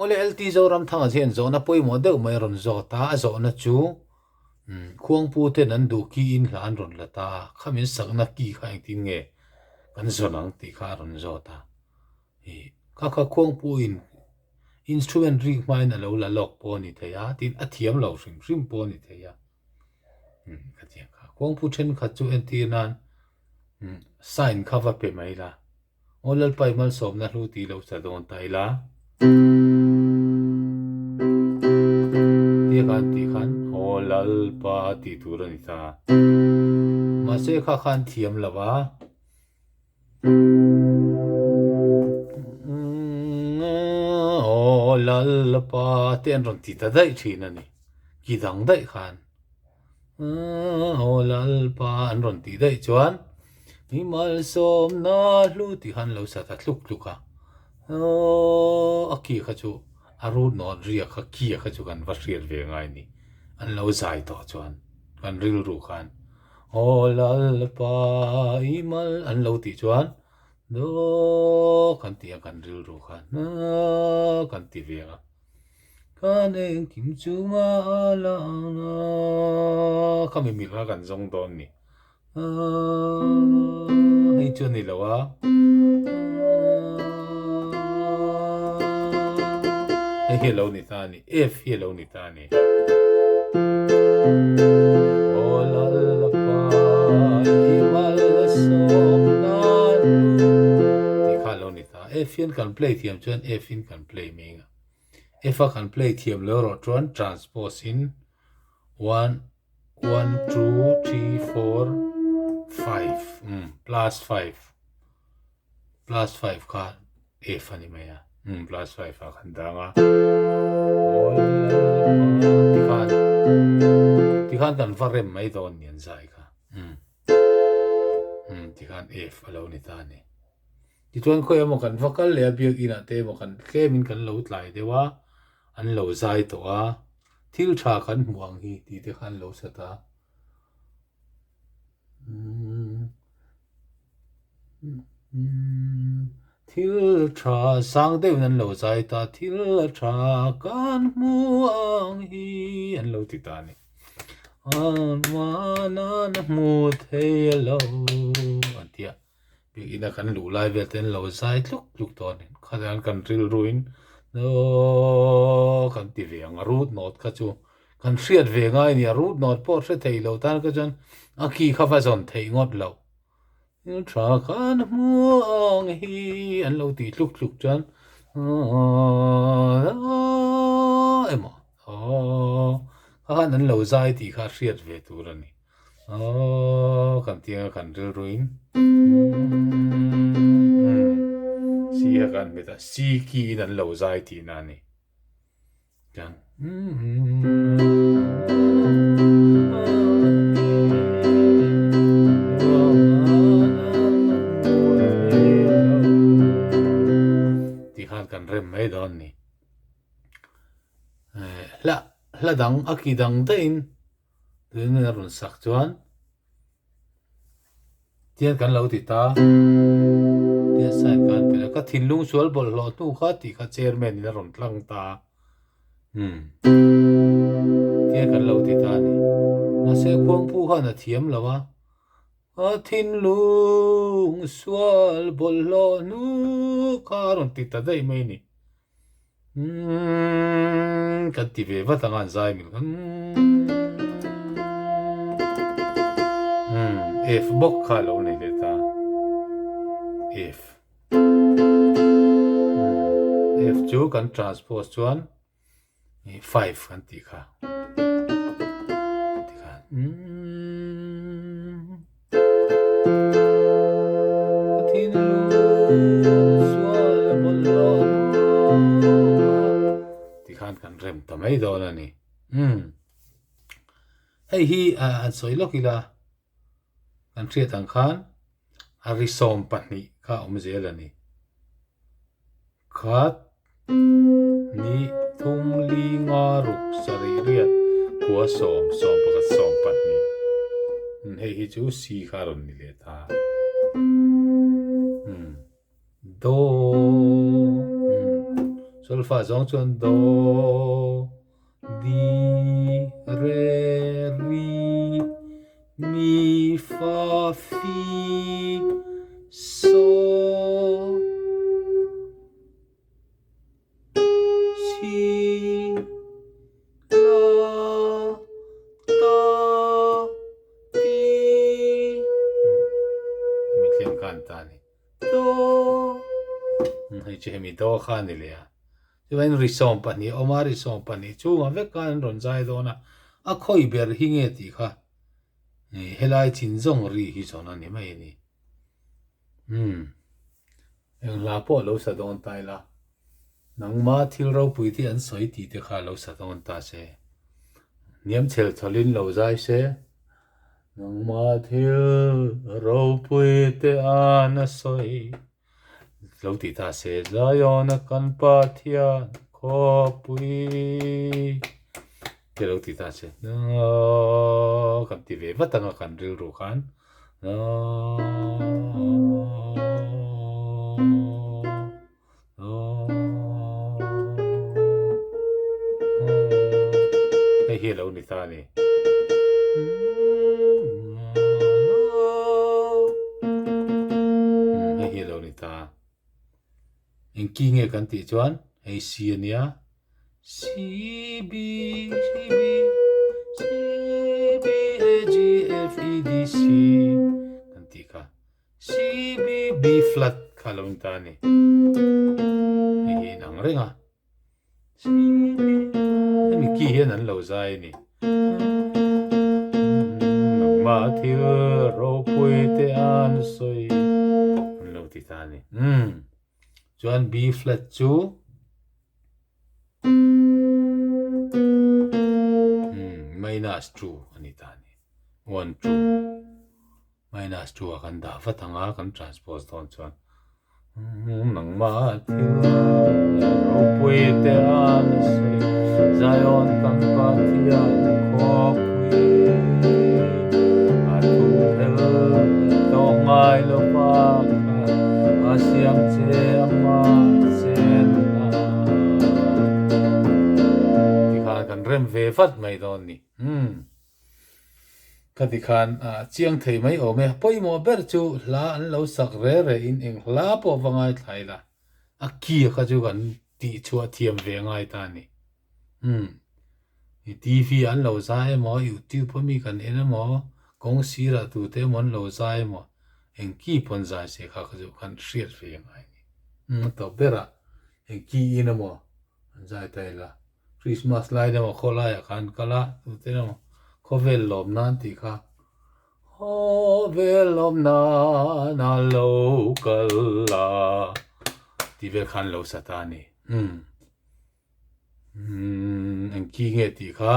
Awle LT Zoramthanga hian zawhna pawimawh deuh mai a rawn zawt a, a zawhna chu Khuangpu ten an duh ki in hla an rawn la ta a, kha min sakna ki kha engtin nge kan zawn ang tih kha a rawn zawt a. Kha kha Khuangpu in instrument rik hmain a lo la lawk pawh a ni thei a, tin a thiam lo hrim hrim pawh a ni thei a. Khatiang kha Khuangpu thenkhat chu entir nan sign kha va pe mai la. Aw Lalpa i malsawmna hlu tih lo sa dawn ta ila. Tia khan tih khan Aw Lalpa tih tur a ni ta. Mahse kha khan thiam lo va. Aw Lalpa te an rawn ti ta daih thin a ni. Ki dang daih khan. Aw Lalpa an rawn tih daih chuan i malsawmna hlu tih khan lo sa ta tluk tluk a, aw a ki kha chu a rut nawt ria kha ki kha chu kan va hriat ve ngai ni, an lo zai tawh chuan kan rilru khan aw Lalpa i mal an lo tih chuan aw kan tih a kan rilru khan aw kan ti ve a. Kan engkim chunga a lang a, kha mi mil kha kan zawng dawn ni. Hei chu a ni lo a. Hei hi a lo ni ta a ni, F hi a lo ni ta a ni. Aw Lalpa i malsawm nan tih kha a lo ni ta. F hian kan play thiam chuan F in kan play mai ang a. F a kan play thiam lo erawh chuan transpose in one one two three four five umm plus five plus five kha F a ni mai a umm plus five ah kan dang a tikhan tikhan kan va rem mai dawn ni an zai kha umm umm tikhan F a lo ni ta a ni. Tichuan khawi emaw kan va kal leh a, biakinn ah te emaw kan tlemin kan lo tlai deuh a, an lo zai tawh a, thil tha kan hmuh ang hi tih te kha an lo sat a. Thil tha sang deuhin an lo zai ta, thil tha kan hmuh ang hi an lo ti ta a ni. An hmu thei lo an ti a. Biakinn a kan luh lai vel te an lo zai tluk tluk tawh a ni. Khatiang kan rilruin aw kan ti ve ang a root note kha chu kan hriat ve ngai a ni a root note pawh hre thei lo tan kha chuan a ki kha va zawn theih ngawt loh. Thil tha khan hmu ang hi an lo tih tluk tluk chuan aw emaw aw kha khan an lo zai tih kha hriat ve tur a ni. Aww kan tiang a kan rilruin C kha kan hmet a C key in an lo zai tihna a ni chuan tih khan kan rem mai dawn a ni hla hla dang a ki dang daihin Tun a rawn sak chuan tian kan lo ti ta tian sign khan pe la ka thinlung sual bawlhhlawh hnu kha tih kha chairman in a rawn tlang ta umm tian kan lo ti ta a ni mahse khuangpu khan a thiam lo a ka thinlung sual bawlhhlawh hnu kha a rawn ti ta daih mai a ni. Umm kan ti ve vat ang a an zai mil khan umm F bawk kha a lo nei leh ta F umm F chu kan transpose chuan 5 kan tih kha tikhan umm tikhan kan rem ta mai dawn a ni umm hei hi an sawi lawk ila kan hriat ang khan a ri 12 kha a awm zel a ni Khat, ni, thum, li, nga, ruk, sarih, riat, khua, sawm, 11, 12. Hei hi chu C kha a rawn ni leh ta. Do. Solfa zawng chuan do, di, re, ri, mi, fa, fi, so, si, la, ta, ti. Hemi tlem khan ta a ni. Do. Hei chu hemi do kha a ni leh a. Chuan ri 12 a awm a, ri 12 chungah vek khan an rawn zai dawn a, a khawi ber hi nge tih kha helai chin zawng ri hi zawn a ni mai a ni. Umm. Eng hla pawh lo sa dawn ta ila, nangma thil ropui te an sawi tih te kha lo sa dawn ta se, hniam chhel chhawlin lo zai se, nangma thil ropui te an a sawi lo ti ta se, Zion-a kan Pathian khawpui te lo ti ta se, kan ti ve vat anga kan rilru khan. Hei hi a lo ni ta a ni. Hei hi a lo ni ta. Engki nge kan tih chuan hei C a nia. C B C B C B A G F E D C kan tih kha C B B flat kha lo ni ta a ni. Hei hi inang reng a. C B hemi key hian an lo zai a ni. Nangmah thil ropui te an sawi an lo ti ta a ni. Chuan B flat chu Minus 2 a ni ta a ni. 1 2 minus 2 ah kan dah vat ang a, kan transpose dawn chuan nangmah thil ropui te a ni se Zion kan Pathian khawpui a thu phel tawh ngai lo va kha a siam che ama chen a tikhan kan rem ve vat mai dawn ni umm ka tikhan a chiang thei mai awm e pawimawh ber chu hla an lo sak re re in eng hla pawh va ngaithla ila a ki kha chu kan tih chhuah thiam ve ngai ta a ni. Umm. I TV an lo zai emaw, YouTube a mi kan en emaw, kawng sirah tute emaw an lo zai emaw, eng ki pawn zai se kha kha chu kan hriat ve ngai a ni. Umm a tawp berah eng ki in emaw an zai ta ila, Christmas lai emaw khawlaiah khan kal a, tute emaw khawvel lawm nan tih kha Khawvel lawm nan a lo kal a tih vel khan lo sa ta a ni. Umm. Umm eng key nge tih kha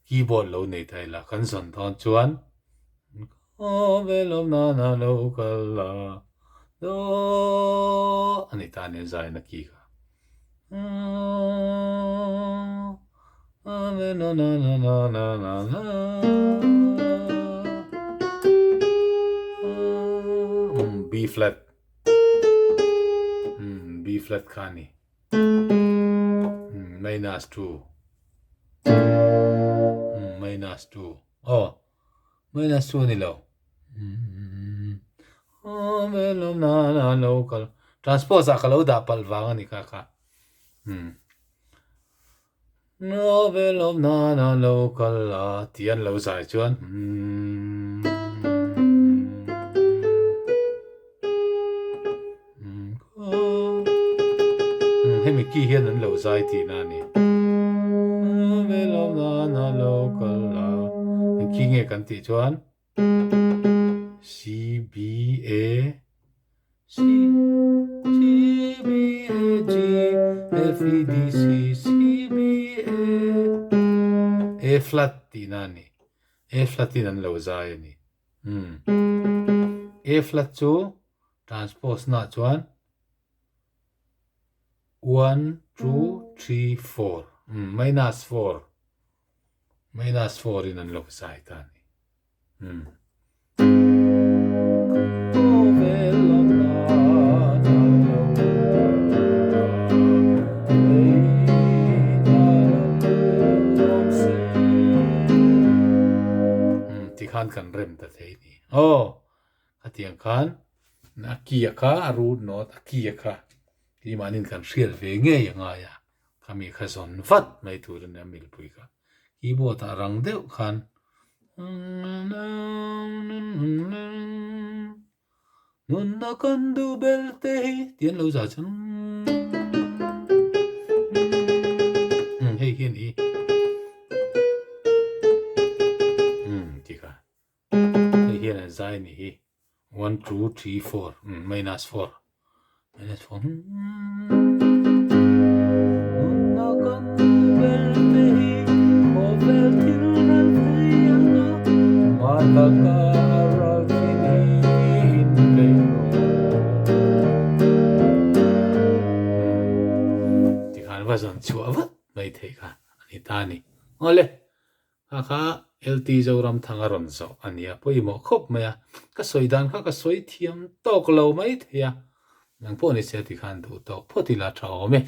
keyboard lo nei ta ila kan zawn dawn chuan Khawvel lawm nan a lo kal a do a ni ta a ni a zaina key kha. B flat B flat kha a ni minus 2 minus 2 oh minus 2 a ni lo transpose ah ka lo dah palh vang a ni kha kha tih an lo zai chuan hemi key hian an lo zai tihna a ni eng key nge kan tih chuan C B A C C B A G F E D C C B A A flat tihna a ni A flat in an lo zai a ni umm A flat chu transpose na chuan 1 2 3 4 minus 4 minus 4 in an lo zai ta a ni umm khan kan rem ta thei ni. Aw, khatiang khan a ki a kha a root note a ki a kha keimahnin kan hriat ve ngei a ngai a, khami kha zawn vat mai tur a nia milpui kha. Keyboard ah rang deuh khan Nunna kan duh bel te hi tih an lo zah chuan umm hei hi a ni umm tih kha hei hian an zai a nih hi one two three four umm minus four minus four Nunna kan duh bel te hi khawvel thil ral thei anga mataka ral thin hi inpeih rawh. Tikhan va zawn chhuah vat mai theih kha a ni ta a ni. Awle, Kha kha LT Zoramthang a rawn zawh a nia, pawimawh khawp mai a, ka sawi dan kha ka sawi thiam tawk lo mai thei a, nang pawh ni se tikhan duh tawk phawt ila tha awm e.